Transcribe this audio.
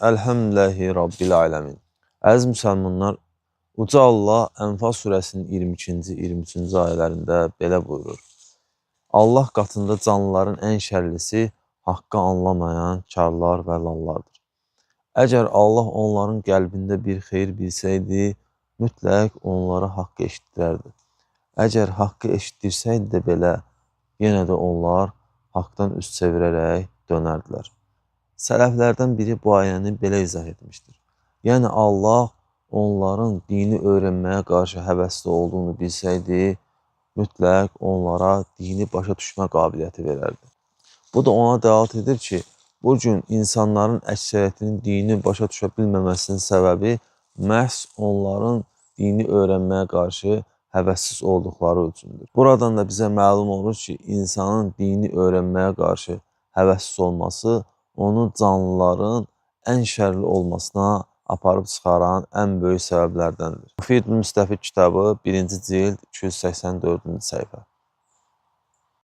Elhamdülillahi Rabbil alemin. Əziz müsəlmanlar, Uca Allah Ənfal surəsinin 22-ci, 23-cü ayələrində belə buyurur. Allah qatında canlıların ən şərlisi haqqı anlamayan karlar və lallardır. Əgər Allah onların qəlbində bir xeyir bilsəydi, mütləq onlara haqqı eşitdirərdi. Əgər haqqı eşitdirsəydi də belə, yenə də onlar haqdan üz çevirərək dönərdilər. Sələflərdən biri bu ayəni belə izah etmişdir. Yəni Allah onların dini öyrənməyə qarşı həvəsli olduğunu bilsəydi, mütləq onlara dini başa düşmə qabiliyyəti verərdi. Bu da ona dəlalət edir ki, bu gün insanların əksəriyyətinin dini başa düşə bilməməsinin səbəbi məhz onların dini öyrənməyə qarşı həvəssiz olduqları üçündür. Buradan da bizə məlum olur ki, insanın dini öyrənməyə qarşı həvəssiz olması onu canlıların ən şərli olmasına aparıb çıxaran ən böyük səbəblərdəndir. Müfid Müstəfid kitabı 1-ci cild 284-cü səhifə.